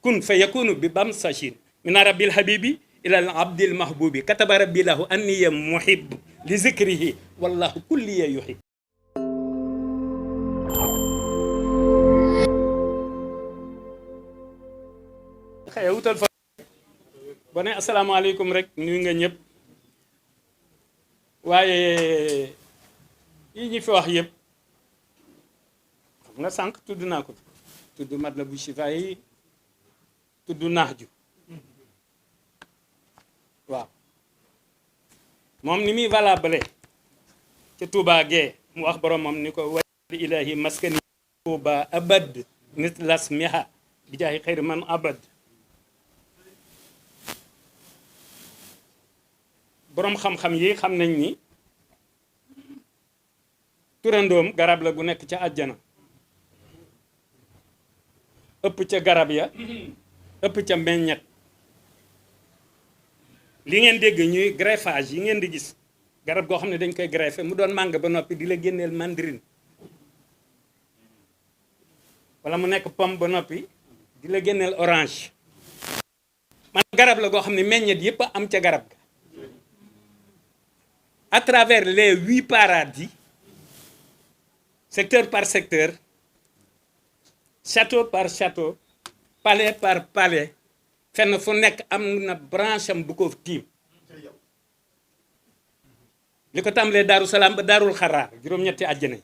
kun fa yakunu bi bamsachin min arabil habibi ila al abdil mahbubi kataba rabbi lahu anniya muhib li zikrihi wallahu kulliya yuhib. xëy wutal fa ba ne asalaamaaleykum rek nuyu nga ñëpp waaye yi ñu fi wax yëpp xam nga sànq tudd naa ko tudd Matlabu Chifa yi tudd Nahju waaw moom ni muy valable ca Touba Gueye mu wax borom moom ni ko wajal ilahi maskani Touba abad nit las miha bi jaahi xayri man abad. boroom xam-xam yi xam nañ ni turandoom garab la gu nekk ca àjjana ëpp ca garab ya ëpp ca meññet li ngeen dégg ñuy greffage yi ngeen di gis garab goo xam ne dañ koy greffé mu doon màng ba noppi di la génneel mandarine wala mu nekk pomme ba noppi di la génneel orange man garab la goo xam ne meññet yépp a am ca garab ga à travers les 8 paradis secteur par secteur château par château palais par palais fenn fu nekk am na branche am bu ko tiim li ko tàmbalee Daaru Salaam ba Daarul Xaraar juróom-ñetti àjjana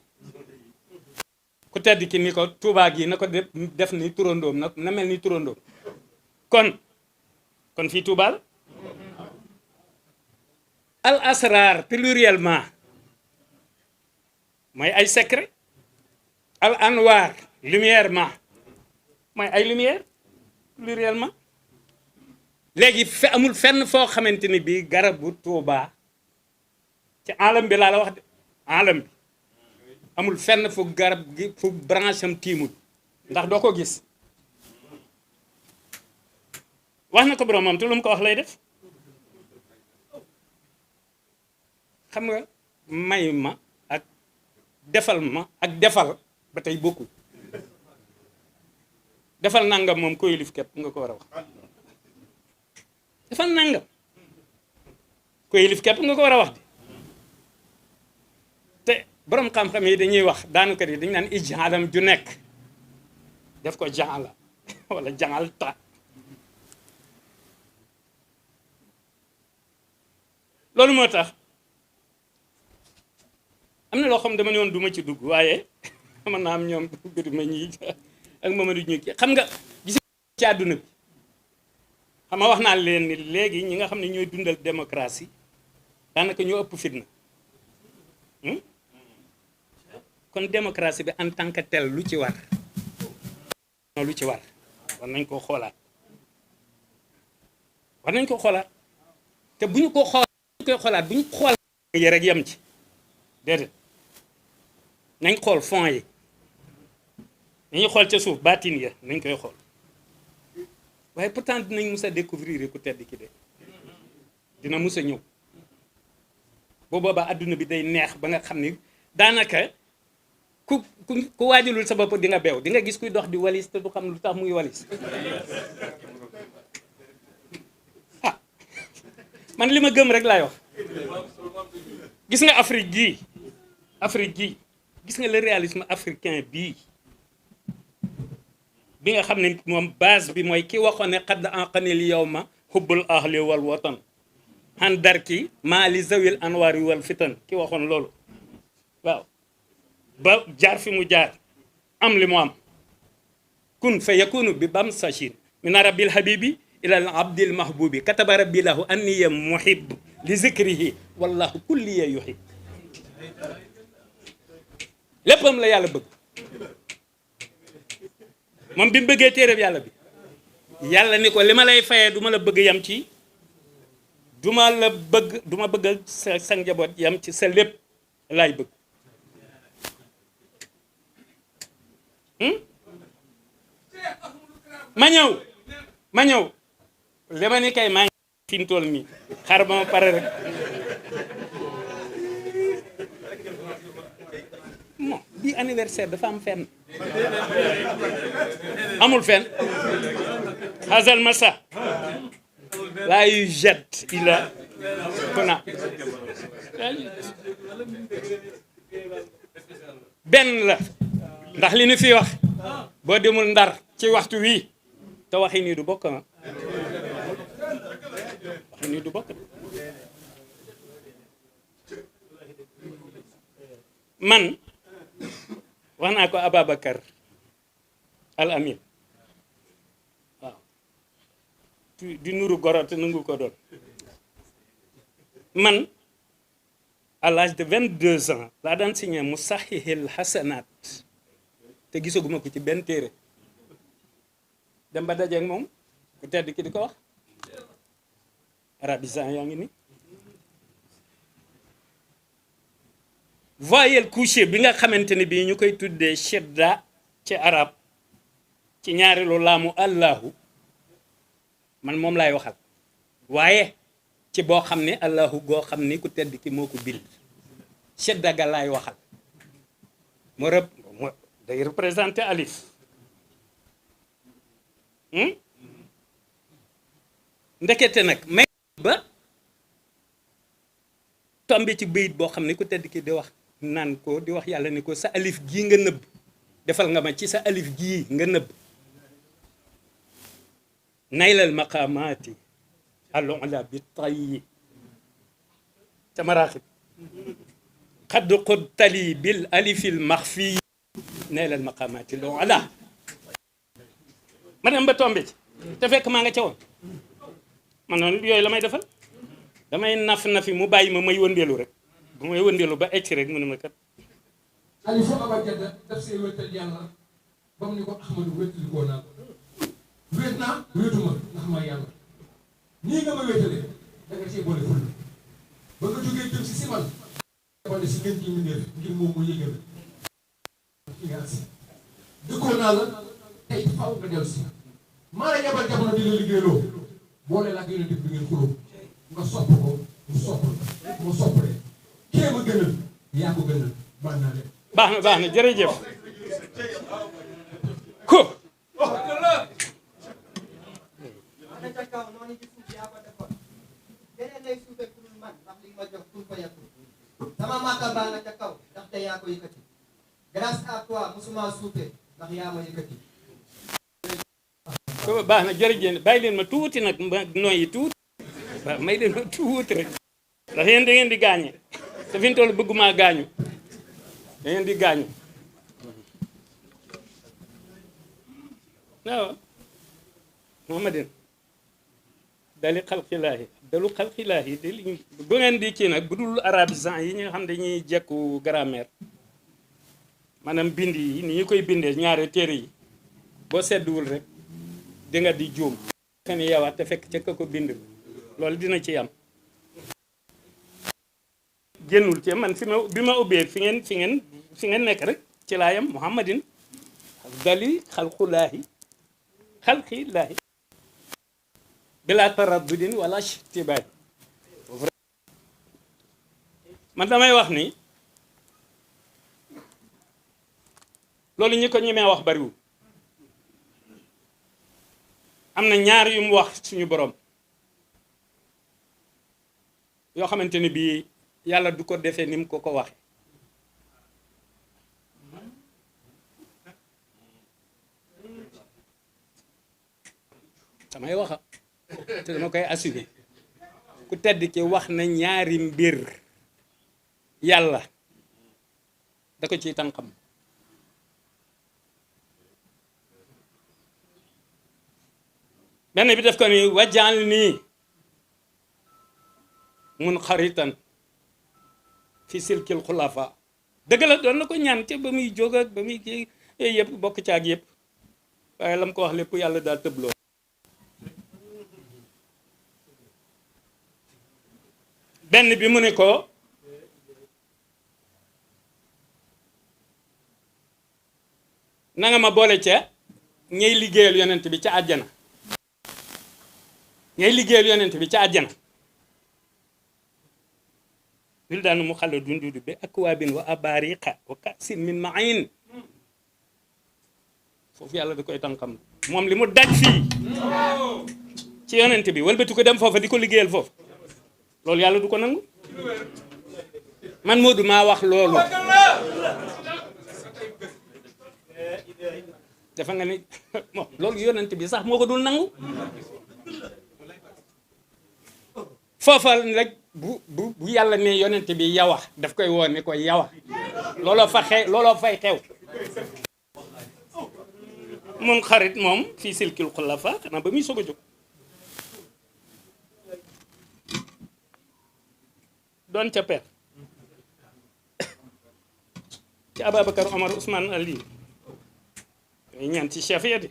ku tedd ki ni ko Tuubaa gi na ko def ni turandoom na mel ni turandoom kon fii Tuubaa la al asrar pluriellement mooy ay secret al anwar lumière mooy ay lumière pluriellement léegi amul fenn foo xamante ni bii garabu Tuuba ci alam bi laa la wax de alam bi amul fenn fu garab gi fu branche am tiimul ndax doo ko gis wax na ko borom moom te lu mu ko wax lay def xam nga may ma ak defal ma ak defal ba tey bokkul defal nangam moom ko yilif képp nga ko war a wax defal nangam ko yilif képp nga ko war a wax di te borom xam-xam yi dañuy wax daanukat yi dañu naan ijaalam ju nekk def ko jaala wala jaal ta loolu moo tax am na loo xam dama ne woon du ma ci dugg waaye mën naa am ñoom Birima ñi ak Mamadou ñu xam nga gis ci àdduna bi xam nga wax naa leen ni léegi ñi nga xam ne ñooy dundal démocratie daanaka ñoo ëpp fitna kon démocratie bi en tant que tel lu ci war lu ci war nañ koo xoolaat war nañ ko xoolaat te bu ñu ko xoolaat bu ñu xool yi rek yem ci déedéet nañ xool fond yi nañu xool ca suuf baatin ya nañ koy xool waaye pourtant dinañ mus a découvrir ku tedd ki de dina mus a ñëw boo boobaa adduna bi day neex ba nga xam ni daanaka ku waajalul sa bopp di nga beew di nga gis kuy dox di walis te du xam lu tax muy walis ah man li ma gëm rek laay wax gis nga Afrique gii gis nga le réalisme africain bii bi nga xam ne moom base bi mooy ki waxoon ne xadd anqanil yawma hubbul ahli wal watan han darki maa li zawil anwaari wal fitan ki waxoon loolu waaw ba jaar fi mu jaar am li mu am kun fa yakunu bi bamsachin min arabil habibi ila al abdil mahbubi kataba rabbi lahu anniya muhib li zikrihi wallahu kulliya yuhib léppam la yàlla bëgg moom bi mu bëggee téereb yàlla bi yàlla ni ko li ma lay fayee du ma la bëgg yam ci du ma bëgg sa njaboot yam ci sa lépp laay bëgg ma ñëw li ma ni kay maa ngi fi mu toll nii xaar ba ma pare rek bon bii anniversaire dafa am fenn amul fenn هذا المساء لا يوجد إلى هنا benn la ndax li ñu fi wax boo demul Ndar ci waxtu wii te waxi nii du bokk waxi nii du bokk man wax naa ko Ababacar Al Amin waaw di nuru goro te nangu ko doon man à l'âge de 22 ans laa daan signé mu sahihil hasanat te gisaguma ko ci benn téere dem ba dajeeg moom ku tedd ki di ko wax arabisant yaa ngi ni voyelle couchée bi nga xamante ne bii ñu koy tuddee shedda ci arab ci ñaareelu laamu allahu man moom laay waxal waaye ci boo xam ne allahu goo xam ni ku tedd ki moo ko bind shedda ga laay waxal moo rëb day représenté alif ndekete nag may ba tombe ci bayit boo xam ne ku tedd ki di wax naan ko di wax yàlla ni ko sa alif gii nga nëbb defal nga ma ci sa alif gii nga nëbb naylal maqaamaati alula bi tayyi ca maraaxib xadd qudtali bil alifil maxfi naylal maqaamaati alula ma dem ba tombe ci te fekk maa nga ca woon man noonu yooyu la may defal damay nafi mu bàyyi ma may wëndeelu rek bu may wëndeelu ba egsi rek mu ne ma kat alifu abajada daf see wéetal yàlla ba mu ni ko Ahmadu wéetali koo naa wéet naa wéetuma ndax ma yàlla nii nga ma wéetalee da nga cee boole ful ba nga jógee jëm si man boole si gën gi mbindeef ngir moom mu yëgal fi nga agsi dëkkoo naa la tey faw nga dellu si maa la yabal jamono di la liggéeyloo boole laa gën a def bi ngeen xuloo nga sopp ko mu sopp mu soppale kee ma gënal yaa ko gënal man naa leen baax na jërëjëf ko sama màkka baa nga ca kaw ndaxte yaa ko yëkkati grâce à toi musuma suufe ndax yaa ma yëkkati ko baax na jërëjëf bàyyi leen ma tuuti nag ma noyyi tuuti waaw may leen ma tuuti rek ndax yéen da ngeen di gaañe te fi mu toll bëgguma gaañu da ngeen di gaañu waaw Muhammadin dali xalqilaahi dalu xalqilaahi de li bu ngeen di kii nag bu dul arabisant yi ñi nga xam dañuy jekku grammaire maanaam bind yi ni ñu koy bindee ñaari téere yi boo sedduwul rek di nga di juum xen yowaat te fekk ca ka ko bind loolu dina ci am génnul ci man fi ma bi ma ubbee fi ngeen nekk rek ci laa yam Muhammadin dali xalqulaahi xalqilaahi bila taraddudin wala ishtibaah man damay wax ni loolu ñi ko ñemee wax bariwul am na ñaar yu mu wax suñu borom yoo xamante ni bii yàlla du ko defee ni mu ko waxe damay waxa te dama koy assumer ku tedd ki wax na ñaari mbir yàlla da ko ciy tànqam benn bi def ko ni wajal nii mun xaritan fi silkil xulafa dëgg la doon na ko ñaan ca ba muy jóg ak ba muy kii yooyu yëpp bokk caag yëpp waaye la mu ko wax lépp yàlla daal tëbloo benn bi mu ne ko na nga ma boole ca ñay liggéeyal yonent bi ca àjjana ñay liggéeyal yonent bi ca àjjana wildaanu mu xala dundudu bi akwaabin wa abariqa wa kaasin min ma'in foofu yàlla da koy tànkam moom li mu daj fii ci yonent bi wëlbati ko dem foofa di ko liggéeyal foofu loolu yàlla du ko nangu man Modou maa wax loolu dafa nga ni loolu yonent bi sax moo ko dul nangu foofa rek bu yàlla ne yonent bi yawa daf koy woon ne ko yawa looloo fay xew mun xarit moom fii silkil xulafa xanaa ba muy soog a jóg doon ca per ci Ababacar Omar Ousmane Ali ñooy ñaan ci chef ya di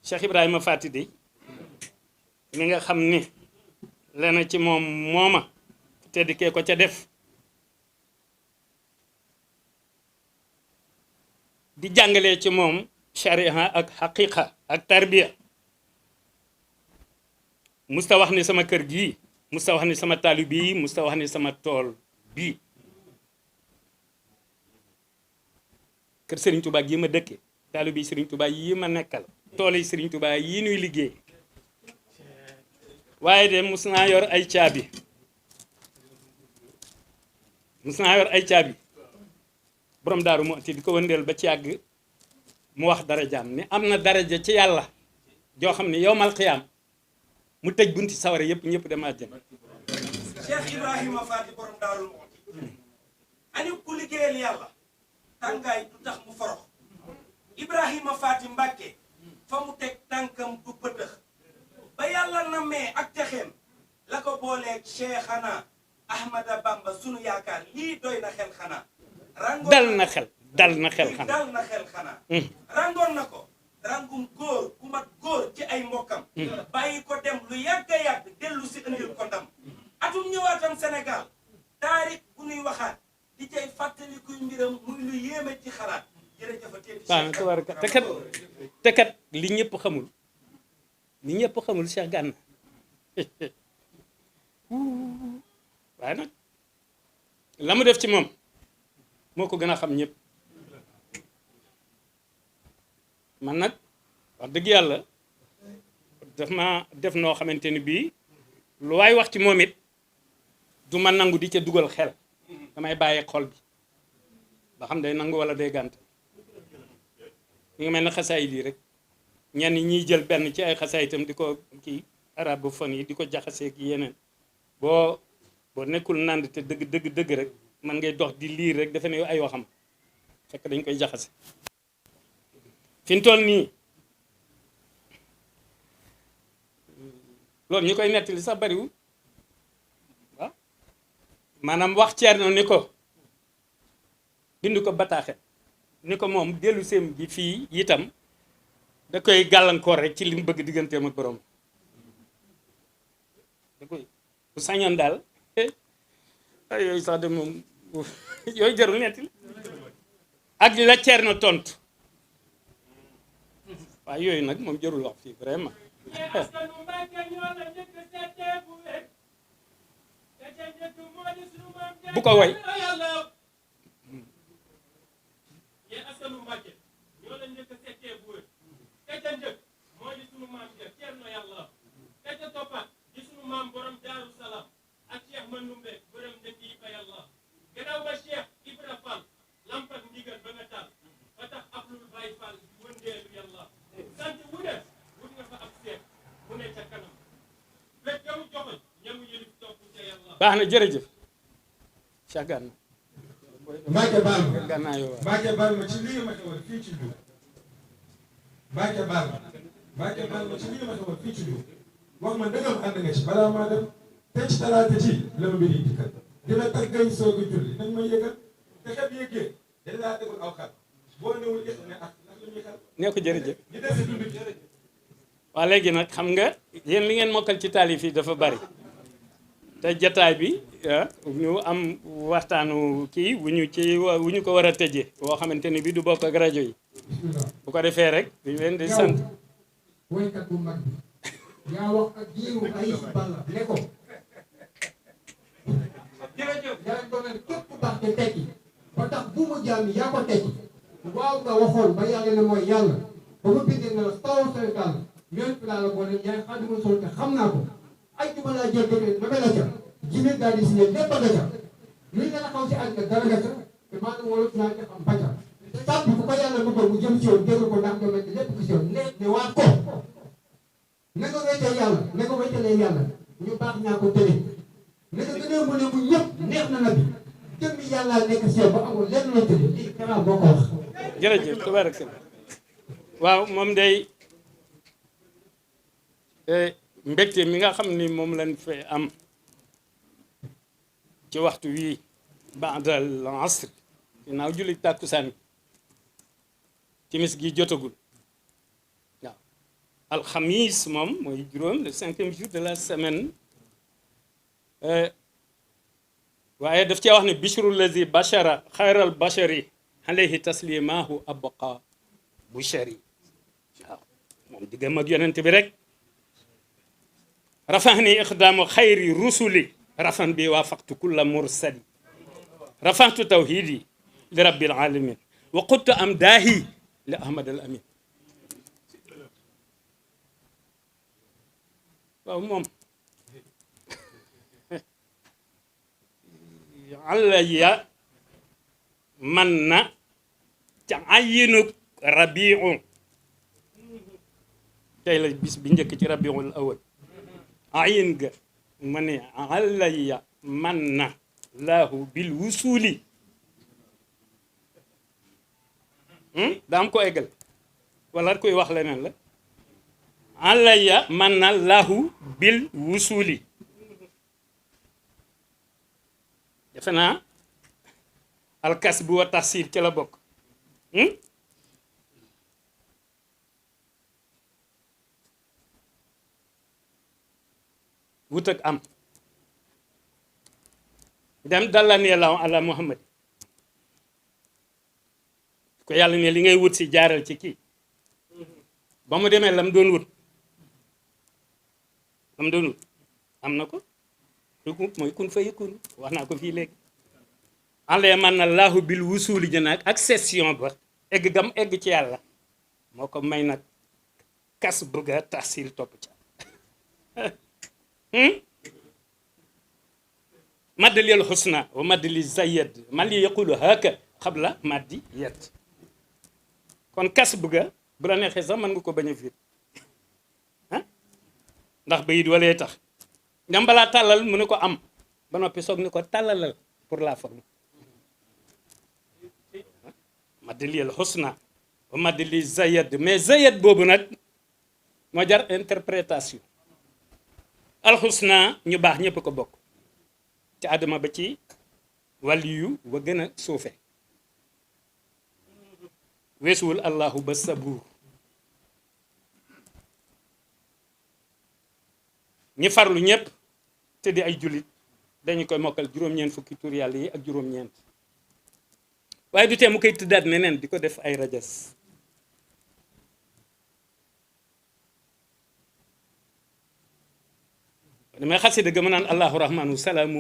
Cheikh Ibrahima Fati di mi nga xam ni lena ci moom mooma te di kee ko ca def di jàngalee ci moom sharia ak xaqiqa ak tarbiya musta wax ni sama kër gii musta wax ni sama taalu bii musta wax ni sama tool bii kër Serigne Touba gii ma dëkke taalu bii Serigne Touba yii ma nekkal tool yi Serigne Touba yii nuy liggéey waaye de mus naa yor ay caabi borom daaru moo ti di ko wëndeel ba ci àgg mu wax darajaam ni am na daraja ci yàlla joo xam ne yowmal xiyaam mu tëj bunti sawara yëpp ñëpp dem àjjana. Cheikh Ibrahima Fati borom daarul mooti ani ku liggéeyal yàlla tàngaay du tax mu forox Ibrahima Fati Mbàkke fa mu teg tànkam du pëtëx ba yàlla nammee ak texeem la ko booleeg Cheikhana Ahmada Bamba sunu yaakaar lii doy na xel xanaa dal na xel xanaa rangoon na ko rangum góor ku mat góor ci ay mbokkam bàyyi ko dem lu yàgg a yàgg dellu si indil ko ndam atum ñëwaatam Sénégal taarix bu nuy waxaat di cay fàttali kuy mbiram muy lu yéeme ci xalaat jërëjëf te kat li ñëpp xamul Cheikh Gana waaye nag la mu def ci moom moo ko gën a xam ñëpp man nag wax dëgg yàlla daf ma def noo xamante ni bii lu waay wax ci moom it du ma nangu di ca dugal xel damay bàyyi xol bi ba xam day nangu wala day gànt ñu ngi mel ne xasaayid yi rek ñenn ñiy jël benn ci ay xasaayitam di ko kii arabophone yi di ko jaxasee ak yeneen boo nekkul nand te dëgg rek man ngay dox di liir rek defe ne ay waxam fekk dañ koy jaxase fi mu toll nii loolu ñu koy nettali sax bariwul waaw maanaam wax Ceerno ni ko bind ko bataaxe ni ko moom dellu seem bi fii itam da koy gàllankoor rek ci li mu bëgg digganteem ak borom da koy bu sañoon daal ay yooyu sax de moom yooyu jarul nettali ak la Ceerno tontu waaye yooyu nag moom jarul wax fii vraiment bu ko woy baax na jërëjëf Cheikh Gana Mbacke baal ma Gana yow Mbacke baal ma ci lii ma xewal fii ci Ndiour Mbacke baal ma ci lii ma xewal fii ci Ndiour wax ma dëggam ànd nga ci balaa maa dem te ci talaata ci la ma mbir yi dikkal dina tax ngay soog a julli nañ ma yëgal te xet yëggee dañ laa dégul aw xel boo newul yëg ne ak ndax lu ñuy xel nee ko jërëjëf ñu dese dund ci waa léegi nag xam nga yéen li ngeen mokkal ci taalif yi dafa bari te jataay bi ñu am waxtaanu kii wu ñu ko war a tëjee boo xamante ni bi du bokk ak rajo yi bu ko defee rek dañu leen di sant woykat bu mag bi yaa wax ak jiiru ay balla ne ko jërëjëf yàlla doon na képp ku baax te tekki ba tax bu mu jaam yaa ko tekki waaw nga waxoon ba yàlla ne mooy yàlla ba ma bindee na la taw Sénégal yonent bi laa la boole yaay Xaadimu Rasuul te xam naa ko ay juma laa jël dëgg na la ca jimee daal di signé lépp a nga ca luy nga xaw si àddina dara nga ca te maanaam wala dinaa ca xam bàcca sàpp bu ko yàlla bëggoon mu jëm si yoon dégg ko ndax nga mel ni lépp gis yoon ne waat ko na nga wéetee yàlla na nga wéetalee yàlla ñu baax ñaa ko tële na nga gën a mën a mu ñëpp neex na la bi jëmmi yàlla nekk si yow ba amul lenn loo tële lii Kara moo ko wax. jërëjëf tabarakallah waaw moom day mbégte mi nga xam ni moom lañ fay am ci waxtu wii baadal asr ginnaaw julli tàkkusaan timis gi jotagul waaw alxamis moom mooy juróom le 5e jour de la semaine waaye daf cee wax ne bichru lazi bachara xayral bachari alayhi taslimahu abqa bushari waaw moom diggam ak yonent bi rek rafahni iqdaamu xayri rusuli rafan bi waafaqtu kulla mursali rafahtu tawhidi li rabbil alamin wa quttu am daahi li ahmad al amin waaw moom alaya man na ca ayinuk rabiu tey la bis bi njëkk ci rabiul awal ayin ga ma ne alaya man na laahu bil wusuli daa am ko eggal wala koy wax leneen la alaya man na laahu bil wusuli defe naa alkas bu wa taxsir ci la bokk wut ak am dem dallani yàlla ala muhammad ko yàlla ne li ngay wut si jaaral ci kii ba mu demee lam doon wut am na ko mooy kun fa yëkkun wax naa ko fii léegi enlee man na laahu bil wusuli jënaak ak session ba egg gam egg ci yàlla moo ko may nag kas bëgg a taxsil topp ca maddali al husna wa maddali zayed man li yaqulu haka xabla maddi yet kon kas bëgga bu la neexee sax mën nga ko bañ a fiir ndax bayit walee tax ñam balaa tàllal mu ne ko am ba noppi soog ni ko tàllalal pour la forme maddali al husna wa maddali zayed mais zayed boobu nag moo jar interprétation alxusna ñu baax ñëpp ko bokk ci àddama ba ci waliyu wa gën a suufe weesuwul allahu ba sabuur ñi farlu ñëpp te di ay jullit dañu koy mokkal juróom-ñeent fukki tur yàlla yi ak juróom-ñeent waaye du tee mu koy tëddaat neneen di ko def ay rajas damay xasida ga ma naan allahu rahmanu salaamu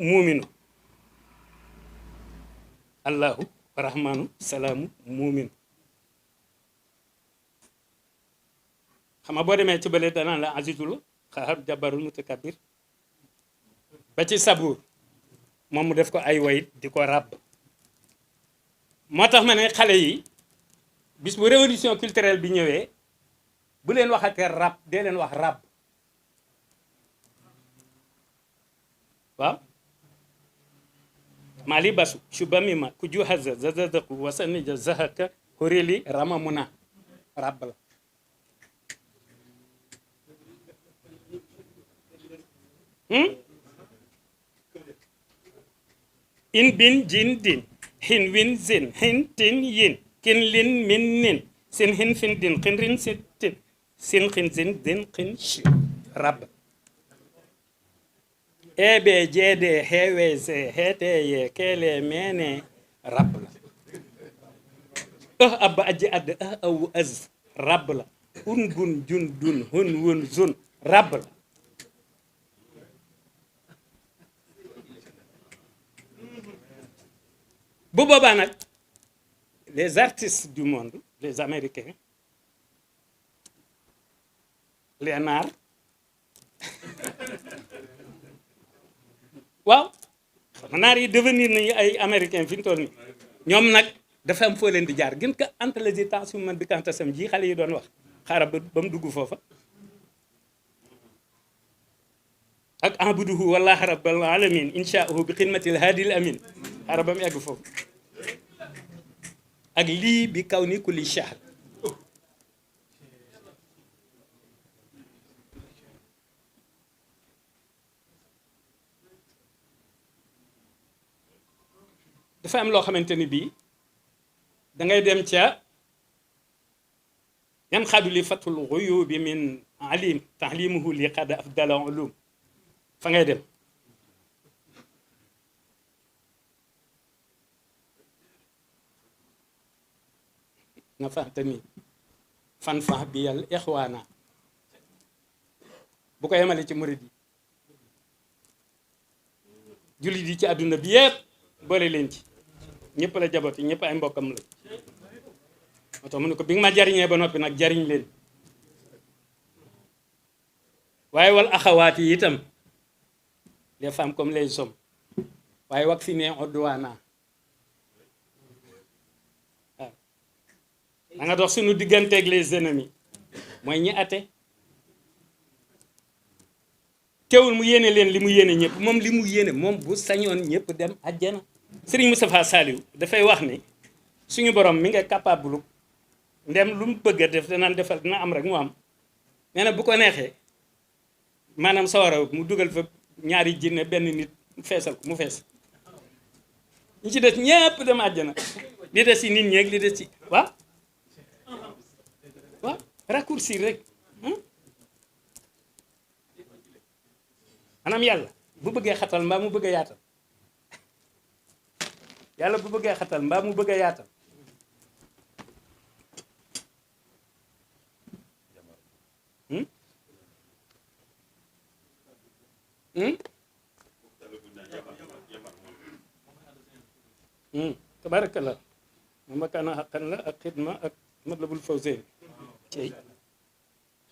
muuminu allahu rahmanu salaamu muuminu xam nga boo demee ci bële danaan la azizul xaar jabarul mutakabir ba ci sabuur moom mu def ko ay wayit di ko ràbb moo tax ma ne xale yi bis bu révolution culturelle bi ñëwee bu leen waxatee ràbb dee leen wax ràbb waaw mali basu shubamima kujuhaza zazadaku wasanija zahaka horeli ramamuna ràbb la in bin jin din hin win zin hin tin yin kin lin min nin sin hin fin din kin rin sin tin sin hin zin din kin shi ràbb eɓe jeede hewese heteye kele mene ràbb la abba aji adda awu az ràbb la un gun jun dun hun wun zun ràbb la bu boobaa nag les artistes du monde les américains les naar waaw xam nga naar yi devenir nañu ay américains fi mu toll nii ñoom nag dafa am foo leen di jaar gën ko entre les temps su man bi kantasam ji xale yi doon wax xaaral ba mu dugg foofa ak abuduhu wallahi rabbal alamin inshaahu bi xidmatil haadil amin xaaral ba mu egg foofu ak lii bi kaw ni kulli shahr dafa am loo xamante ni bii da ngay dem ca yan xaadu li fatul xuyubi min alim taxlimuhu li qad afdala ulum fa ngay dem nga faxtani fan fax bi yàlla ixwaana bu ko yemale ci murid yi jullit yi ci àdduna bi yépp boole leen ci ñëpp la jaboot yi ñëpp ay mbokkam la moo tax mu ne ko bi nga ma jariñee ba noppi nag jariñ leen waaye wal axawaat yi itam les femmes comme les hommes waaye wak fi ne odduwaana waaw da nga dox suñu digganteeg les ennemis mooy ñi ate teewul mu yéene leen li mu yéene ñëpp moom li mu yéene moom bu sañoon ñëpp dem àjjana Serigne Moustapha Saliou dafay wax ni suñu borom mi nga capable ndem lu mu bëgg a def danaan defal dina am rek mu am nee na bu ko neexee maanaam sawara mu dugal fa ñaari jinne benn nit feesal ko mu fees ñi ci des ñëpp dem àjjana li des ci nit ñeeg li des ci waaw waaw raccourci rek maanaam yàlla bu bëggee xatal mbaa mu bëgg a yaatal yàlla bu bëggee xatal mbaa mu bëgg a yaatal tabarakallah moom makaana xaqan la ak xidma ak matlabul fawzeyni cey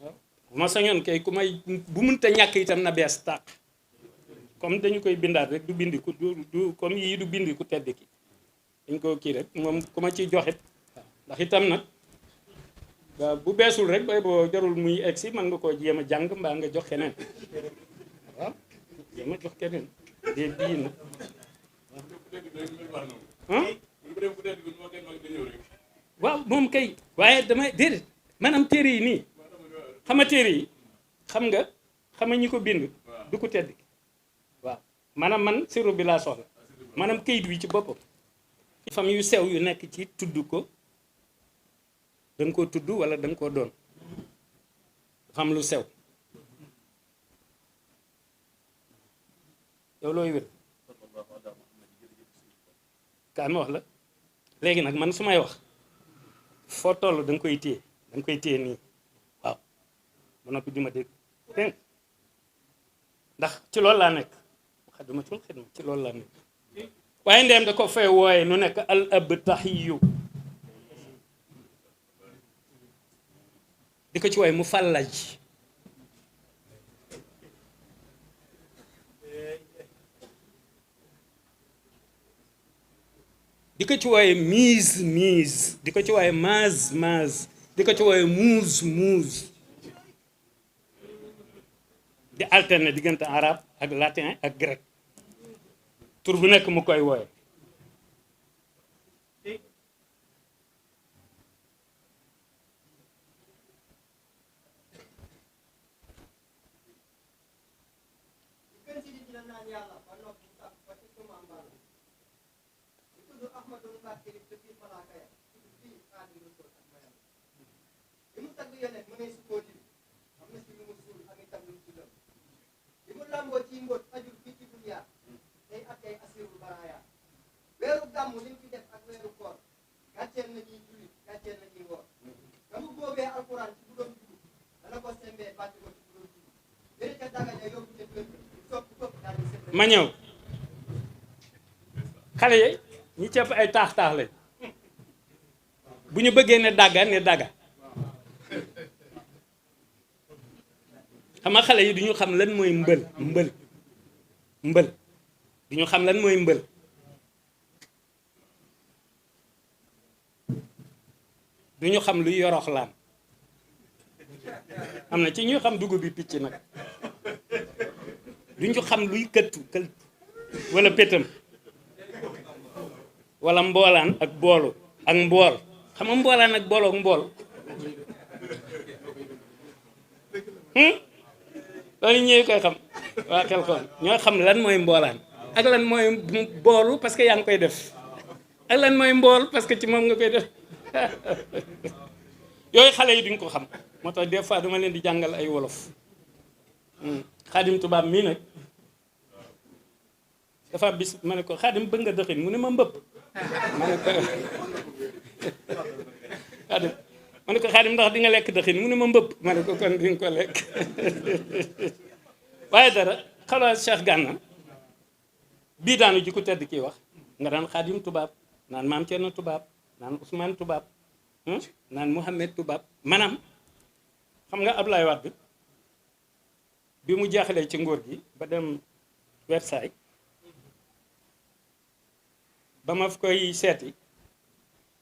waaw bu ma sañoon kay ku may bu mënta ñàkk itam na bees tàq comme dañu koy bindaat rek du bindi ku du comme yii du bindi ku tedd ki dañ ko kii rek moom ku ma ciy joxit waaw ndax itam nag waaw bu beesul rek bay boo jarul muy egg si man nga koo jéem a jàng mbaa nga jox keneen waaw jéem a jox keneen de bii na waaw moom kay waaye damay déedéet maanaam téere yi nii xam nga téere yi xam nga ñi ko bind du ko tedd ki waaw maanaam man sirru bi laa soxla maanaam kayit wi ci boppam fam yu sew yu nekk ci tudd ko da nga koo tudd wala da nga koo doon xam lu sew yow looy wér kaa ma wax la léegi nag man su may wax foo toll da nga koy téye nii waaw ba noppi di ma dégg dégg ndax ci loolu laa nekk xadamatul xidma ci loolu laa nekk waaye ndeem da ko fay wooye nu nekk al ab taxiyu di ko ci wooye mu fàllaj di ko ci wooye mise di ko ci wooye maz di ko ci wooye muuz di alterner diggante arabe ak latin ak grec tur bu nekk mu koy wooye ma ñëw xale yi ñi ci ëpp ay taax-taax lañ bu ñu bëggee ne dagga xam nga xale yi du ñu xam lan mooy mbël du ñu xam lan mooy mbël du ñu xam luy yoroxlaan am na ci ñu xam dugub bi picc nag du ñu xam luy këttu wala pétam wala mboolaan ak boolu ak mbool xam nga mboolaan ak boolu ak mbool loolu ñëwee koy xam waa xel xool ñoo xam lan mooy mboolaan ak lan mooy boolu parce que yaa ngi koy def ak lan mooy mbool parce que ci moom nga koy def yooyu xale yi duñ ko xam moo tax des fois dama leen di jàngal ay wolof xaadim tubaab mii nag dafa bis ma ne ko xaadim bëgg nga dëxin mu ne ma mbëpp ma ne ko xaadim ndax di nga lekk dëxin mu ne ma mbëpp ma ne ko kon di nga ko lekk waaye dara xalaa Cheikh Gana bii daanu ji ku tedd kii wax nga daan xaadim tubaab naan maam Cerno tubaab naan Ousmane tubaab naan Mouhamed tubaab maanaam xam nga Ablaye Wade bi mu jaaxalee ci nguur gi ba dem Versailles ba ma koy seeti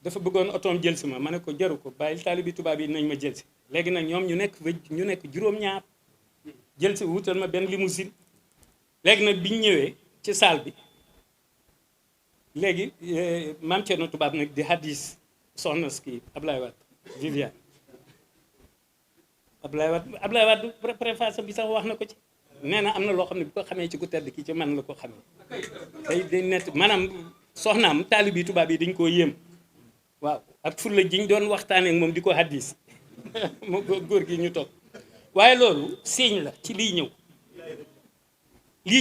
dafa bëggoon otoom jël si ma ne ko jaru ko bàyyil taalibi tubaab yi nañ ma jël si léegi nag ñoom ñu nekk juróom-ñaar jël si wutal ma benn limousine léegi nag biñ ñëwee ci salle bi léegi maam Cerno tubaab nag di hadis soxna kii Ablaye Wade Viviane Ablaye Wade préface bi sax wax na ko ci nee na am na loo xam ne bu ko xamee ci ku tedd kii ci man la ko xamee day nett maanaam soxnaam taalibi tubaab yi dañ koo yéem waaw ak fulla ji ñu doon waxtaanee ak moom di ko hadis moo góor gi ñu toog waaye loolu signe la ci liy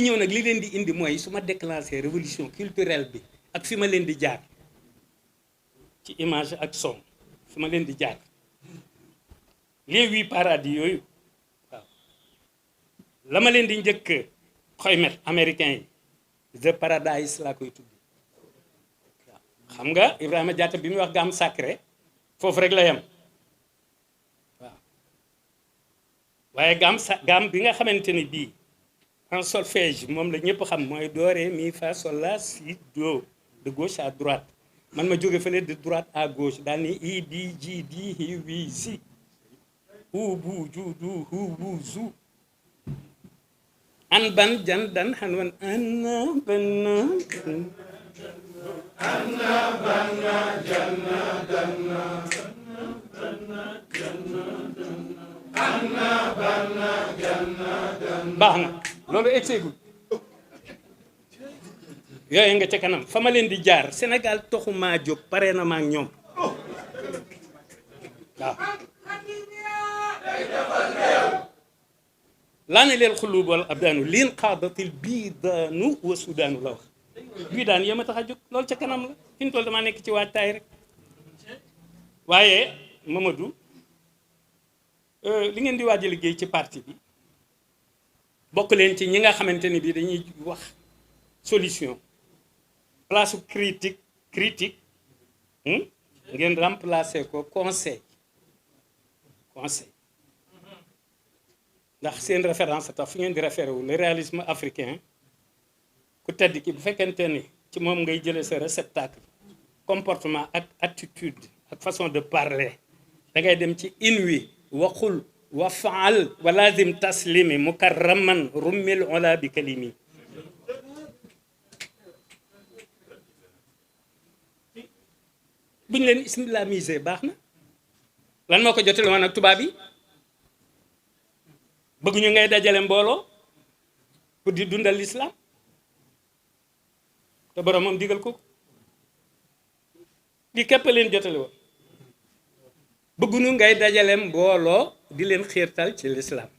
ñëw nag li leen di indi mooy su ma déclenché révolution culturelle bi ak fi ma leen di jaar ci image ak son fi ma leen di jaar les 8 paradis yooyu waaw la ma leen di njëkk xoymet américain yi the paradise laa koy tudd waaw xam nga Ibrahima Diatta bi muy wax gamme sacré foofu rek la yem waaw waaye gamme bi nga xamante ni bii en solfège moom la ñëpp xam mooy do ré mi fa sol la si do de gauche à droite man ma jóge fële de droite à gauche daal ni i bi ji di hi wi si hu bu ju du hu bu zu an ban jan dan xan wan anna banna janna danna baax na loolu egseegul yooyu nga ca kanam fa ma leen di jaar Sénégal toxumaa jóg pare na ma ak ñoom waaw laa ne leen xuluub wal abdaanu liin xaadatil biidaanu wa sudaanu la wax bii daan yéem a tax a jóg loolu ca kanam la fi mu toll damaa nekk ci waajtaay rek waaye Mamadou li ngeen di waaj a liggéey ci parti bi bokk leen ci ñi nga xamante ni bii dañuy wax solution place critique ngeen remplacer ko conseil ndax seen référence tax fi ngeen di référé wu le réalisme africain ku tedd ki bu fekkente ni ci moom ngay jëlee sa réceptacle comportement ak attitude ak façon de parler da ngay dem ci inwi waxul wa faal wa lazim taslimi mukarraman rummil ola bi kalimi buñ leen islamisé baax na lan moo ko jotale woon ak tubaab yi bëgguñu ngay dajale mbooloo pour di dundal l'islam te boromam digal ko li képp leen jotale woon bëgguñu ngay dajale mbooloo di leen xiirtal ci l'islam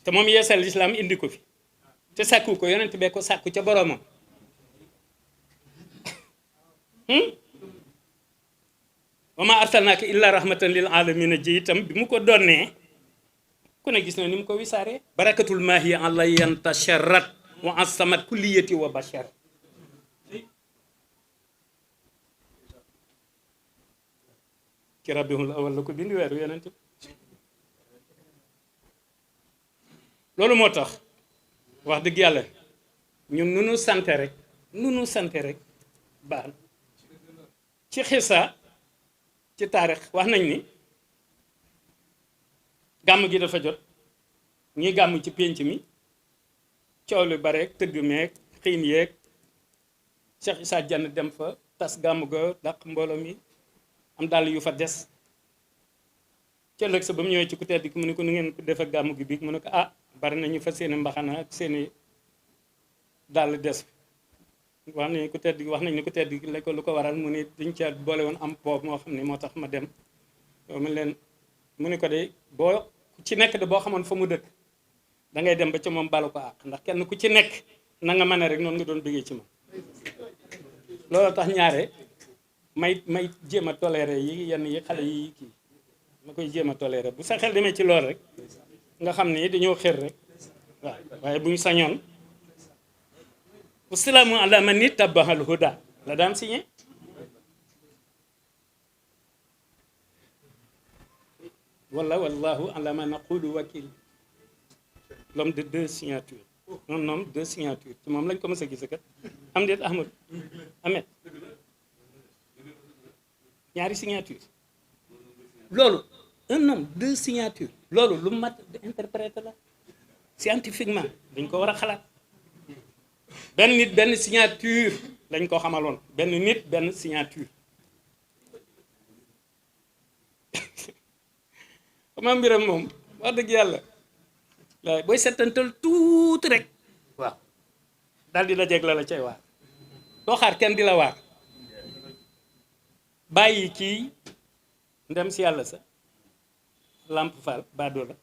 te moom yeesal l'islam indi ko fi te sàkku ko yonent bee ko sàkku ca boromam wa ma arsalnaaka illa rahmatan lil alamina ji itam bi mu ko donnee ku ne gis na ni mu ko wisaaree barakatul maahi ala yantasharat wa asamat kulliyati wa bashar ci rabiul awal la ko bind weeru yonent loolu moo tax wax dëgg yàlla ñun nu nu sante rek baax ci xisa ci taarix wax nañ ni gàmm gi dafa jot ñuy gàmm ci pénc mi coow lu bare tëgg meeg xiin yeeg Cheikh Issa Diagne dem fa tas gàmm ga dàq mbooloo mi am dàll yu fa des ca ëllëg sa ba mu ñëwee ci ku tedd ki mu ne ko nu ngeen ko def ak gàmm gi bi mu ne ko ah bari nañu fa seeni mbaxana ak seeni dàll des wax nañu ko tedd wax nañ ni ko tedd la ko lu ko waral mu ne dañ ca boole woon am poob moo xam ne moo tax ma dem mu leen mu ne ko de boo ci nekk de boo xamoon fa mu dëkk da ngay dem ba ca moom balu ko àq ndax kenn ku ci nekk na nga mën rek noonu nga doon bëggee ci moom loolu tax ñaare may jéem a toléré yi yenn yi xale yi kii ma koy jéem a toléré bu sa xel demee ci lool rek nga xam ni dañoo xër rek waaw waaye bu ñu sañoon wasalaamu ala man ittabahal huda la daan signé wala wallahu ala ma naqulu wakil l'homme de deux signatures un homme deux signatures ci moom lañ ko mës a gis kat am déet Ahmad Ahmed ñaari signature loolu un homme deux signatures loolu lu mat interpréter la scientifiquement dañ ko war a xalaat benn nit benn signature lañ ko xamaloon benn nit benn signature xama mbiram moom wax dëgg yàlla waaye booy settantal tuuti rek waaw daal di la jeg la cay waar doo xaar kenn di la waar bàyyi kii ndem si yàlla sa Lamp Fall baadoo la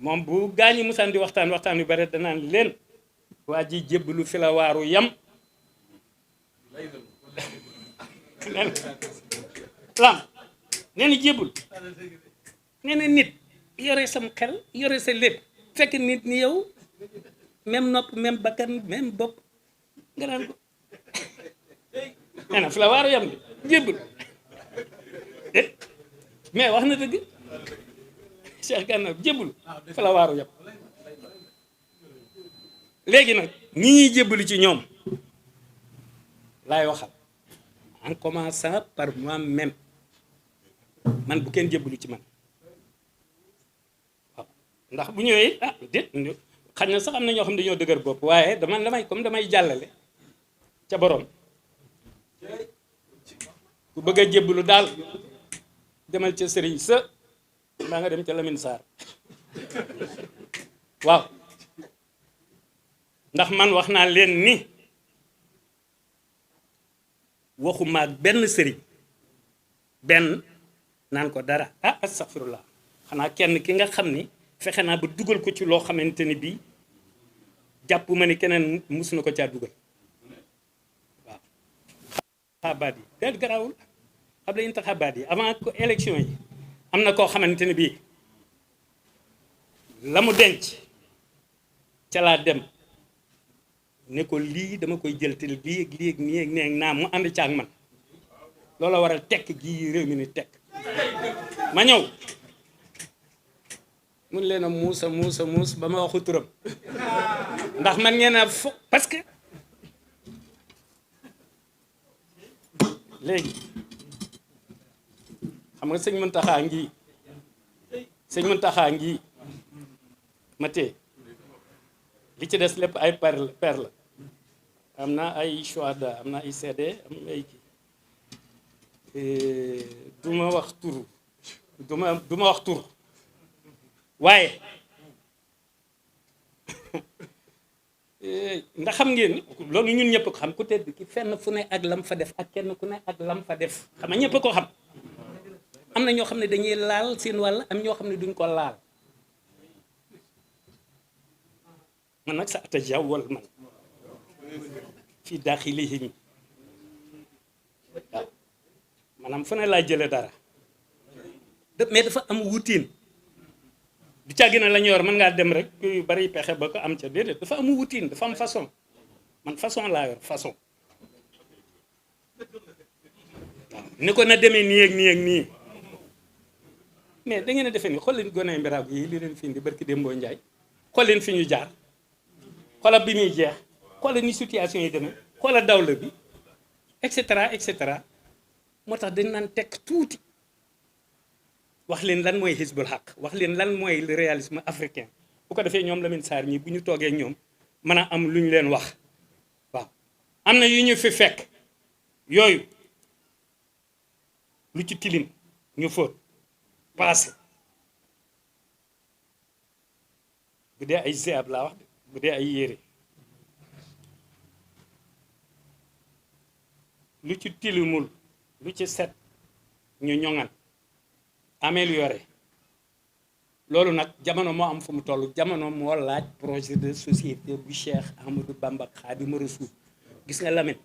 moom bu gaañi musaan di waxtaan yu bare danaan leen waa ji jébbalu fi la waaru yam lam nee na jébbul nee na nit yore sam xel yore sa lépp fekk nit ni yow même nopp même bakkan même bopp nga naan ko nee na fi la waaru yam bi jébbul mais wax na dëgg Cheikh Gana jébbul fi la waaru yam léegi nag ñi ñuy jébbalu ci ñoom laay waxal en commençant par moi-même man bu kenn jébbalu ci man waaw ndax bu ñëwee ah déet xañ na sax am na ñoo xam ne dañoo dëgër bopp waaye damay jàllale ca borom ku bëgg a jébbalu daal demal ca sëriñ sa mbaa nga dem ca Lamine Sarr waaw ndax man wax naa leen ni waxuma ak benn sëriñ benn naan ko dara ah astaghfirullah xanaa kenn ki nga xam ni fexe naa ba dugal ko ci loo xamante ni bii jàpp ma ni keneen mus na ko caa dugal waaw xabaat yi déet garaawul xam la intaxabaat yi avant ko élection yi am na koo xamante ni bii la mu denc ca laa dem ne ko lii dama koy jël te lii ak lii ak nii ak nee naa mu ànd ca ak man loola waral tekk gii réew mi ni tekk ma ñëw mun leen a muus ba ma waxu turam ndax man ngeen a fo parce que léegi xam nga sëñ Muntaxa ngi ma tee li ci des lépp ay per la am na ay chohada am na ay CD am na ay kii du ma wax tur du ma wax tur waaye ndax xam ngeen loolu ñun ñëpp ko xam ku tedd ki fenn fu ne ak lam fa def ak kenn ku ne ak lam fa def xam nga ñëpp ko xam am na ñoo xam ne dañuy laal seen wàll am ñoo xam ne duñ ko laal man nag sa atajawwal man fii daaxilihim waaw maanaam fu ne laa jële dara mais dafa am wutiin du càggi na la ñu yor mën ngaa dem rek yu bari pexe ba ko am ca déedéet dafa amu wutiin dafa am façon man façon laa yor façon waaw ni ko na demee nii ak nii ak nii mais da ngeen a defee ni xool leen gone mbiraag yi li leen fi indi barki Dembo Njaay xool leen fi ñu jaar xoolal bi muy jeex xoolal ni situation yi demee xoolal dawla bi et cetera moo tax dañ naan tekk tuuti wax leen lan mooy Hizbul Haq wax leen lan mooy le réalisme africain bu ko defee ñoom Lamine Sarr ñi bu ñu toogee ñoom mën a am lu ñu leen wax waaw am na yu ñu fi fekk yooyu lu ci tilim ñu fóot passé bu dee ay ziab laa wax bu dee ay yére lu ci tilimul lu ci set ñu ñoŋal amélioré loolu nag jamono moo am fu mu toll jamono moo laaj projet de société bu Cheikh Ahmadou Bamba Khadimou Rassoul gis nga Lamine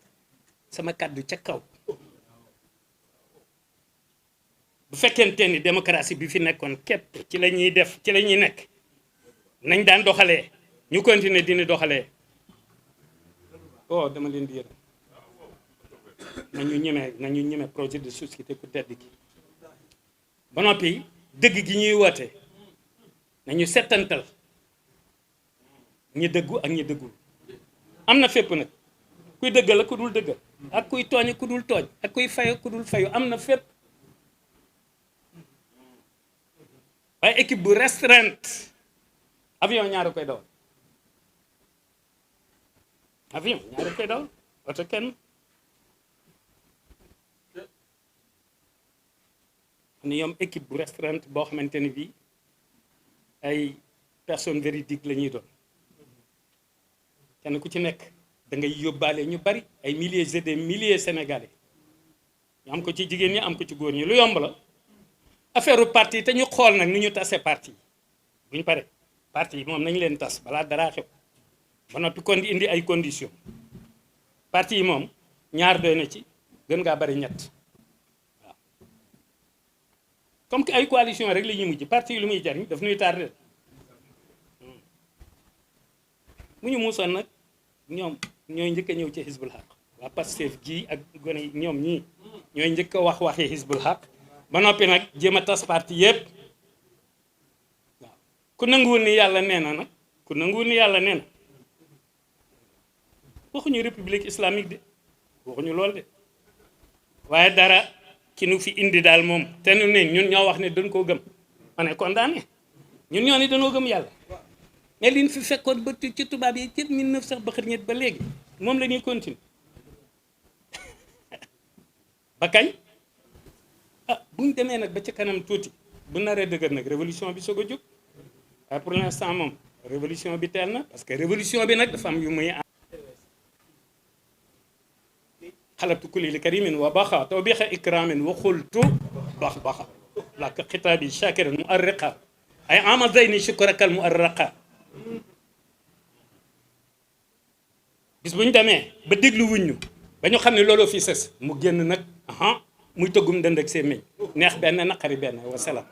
sama kàddu ca kaw bu fekkente ni démocratie bi fi nekkoon képp ci la ñuy def ci la ñuy nekk nañ daan doxalee ñu continuer dina doxalee oh dama leen di yërëm nañu ñeme projet de société ku tedd gi ba noppi dëgg gi ñuy woote nañu settantal ñi dëggu ak ñi dëggul am na fépp nag kuy dëggal ak ku dul dëggal ak kuy tooñ ku dul tooñ ak kuy fayu ku dul fayu am na fépp waaye équipe bu restreinte avion ñaari koy dawal avion ñaari koy dawal oto kenn ni ñoom équipe bu restreinte boo xamante ni bii ay personnes véridiques la ñuy doon kenn ku ci nekk da ngay yóbbaale ñu bari ay milliers et des milliers sénégalais ñu am ko ci jigéen ñi am ko ci góor ñi lu yomb la affaire parti te ñu xool nag ni ñu tase parti bu ñu pare parti yi moom nañu leen tas balaa dara xew ba noppi kon indi ay conditions parti yi moom ñaar doy na ci gën ngaa bari ñett waaw comme que ay coalition rek la ñuy mujj parti yi lu muy jariñ daf ñuy tardé mu ñu muusoon nag ñoom ñooy njëkk a ñëw ci Hizbul Haq waa Pastef ji ak gone yi ñoom ñii ñooy njëkk a wax waxi Hizbul Haq ba noppi nag jéem a tas parti yépp waaw ku nanguwul ni yàlla nee na nag ku nanguwul ni yàlla nee na waxuñu république islamique de waxuñu lool de waaye dara ki nu fi indi daal moom te nu ne ñun ñoo wax ne dañ koo gëm on est condamné ñun ñoo ne dañoo gëm yàlla mais liñ fi fekkoon ba ci tubaab yi ci 1900 ba xër ñett ba léegi moom la ñuy continuer ba kañ ah bu ñu demee nag ba ci kanam tuuti bu naree dëgër nag révolution bi soog a jóg waaye pour l'instant moom révolution bi teel na parce que révolution bi nag dafa am yu muy xalabtu kulli li karimin wa baxa tawbixa ikramin wa xultu baxa laka xitaabi shakiran mu arriqa ay ama zeyni shukrakal mu arriqa bis bu ñu demee ba déglu wuñ ñu ba ñu xam ne looloo fi sës mu génn nag muy tëggum dënd ak seen meñ neex benn naqari benn wa salaam